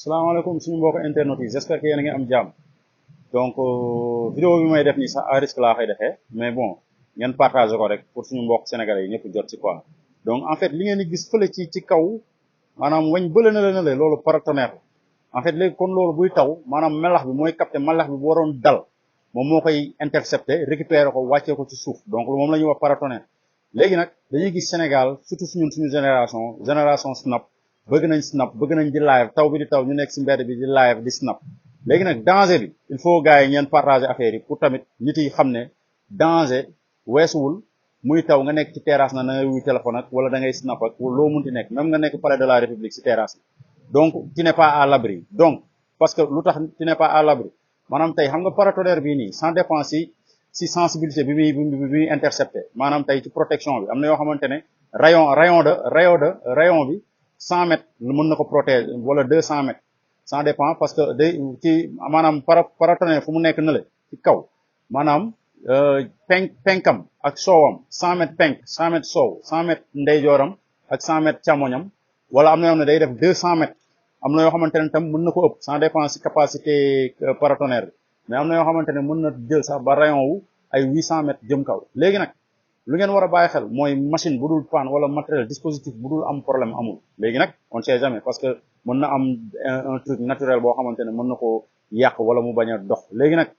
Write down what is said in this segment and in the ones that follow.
salaamaaleykum suñu mbokk internet yi j'espère que yéen a ngi am jàmm donc vidéo bi may def nii sax à risque laa koy defee mais bon ngeen partagé ko rek pour suñu mbokk sénégalais yi ñëpp jot ci quoi donc en fait li ngeen di gis fële ci kaw maanaam weñ bële na la loolu paratonnerre en fait léegi kon loolu buy taw maanaam melax bi mooy capté melax bi bu waroon dal moom moo koy intercepté récupéré ko wàccee ko ci suuf donc moom la ñuy wax paratonnerre léegi nag dañuy gis Sénégal surtout suñu génération snap bëgg nañ snap bëgg nañ di live taw bi di taw ñu nekk si mbedd bi di live di snap léegi nag danger bi il faut gars yi ngeen partager affaire yi pour tamit nit yi xam ne danger weesuwul muy taw nga nekk ci terrasse na ngay wuy téléphone ak wala da ngay snap ak loo munti nekk même nga nekk palais de la république si terrasse donc tu n'es pas à l'abri donc parce que lu tax tu n'es pas à l'abri maanaam tey xam nga paratonnerre bii nii sans dépend si sensibilité bi muy intercepté maanaam tey ci protection bi am na yoo xamante ne rayon bi 100 mètres mën na ko protéger wala 200 mètres ça dépend parce que day ci maanaam paratonnerre fu mu nekk na la ci kaw maanaam penkam ak soowam 100 mètres penk 100 mètres soow 100 mètres ndeyjooram ak 100 mètres càmmoñam wala am na yoo xam ne day def 200 mètres am na yoo xamante ne tam mën na ko ëpp ça dépend si capacité paratonnerre bi mais am na yoo xamante ne mën na jël sax ba rayon wu ay 800 mètres jëm kaw léegi nag lu ngeen war a bàyyi xel mooy machine bu dul panne wala matériel dispositif bu dul am problème amul léegi nag on sait jamais parce que mën na am un truc naturel boo xamante ne mën na ko yàq wala mu bañ a dox léegi nag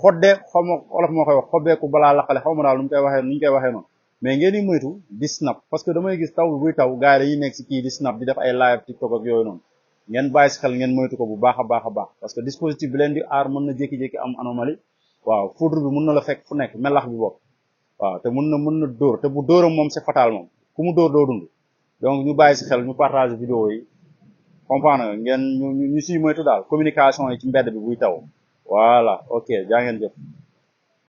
xoddee xaw ma olof moo koy wax xobbeeku balaa laqale xaw ma daal nu ñu koy waxee noonu mais ngeen di moytu di snap parce que damay gis taw buy taw gars yi dañuy nekk si kii di snap di def ay live TikTok ak yooyu noonu ngeen bàyyi si xel ngeen moytu ko bu baax a baax parce que dispositif bi leen di aar mën na jékki-jékki am anomalie waaw foudre bi mën na la fekk fu nekk melax bi bokk waaw te mën na dóor te bu dóoram moom c'est fatal moom ku mu dóor doo dund donc ñu bàyyi si xel ñu partage vidéo yi comprendre nga ngeen ñu siy moytu daal communication yi ci mbedd bi buy taw voilà ok jaa ngeen jëf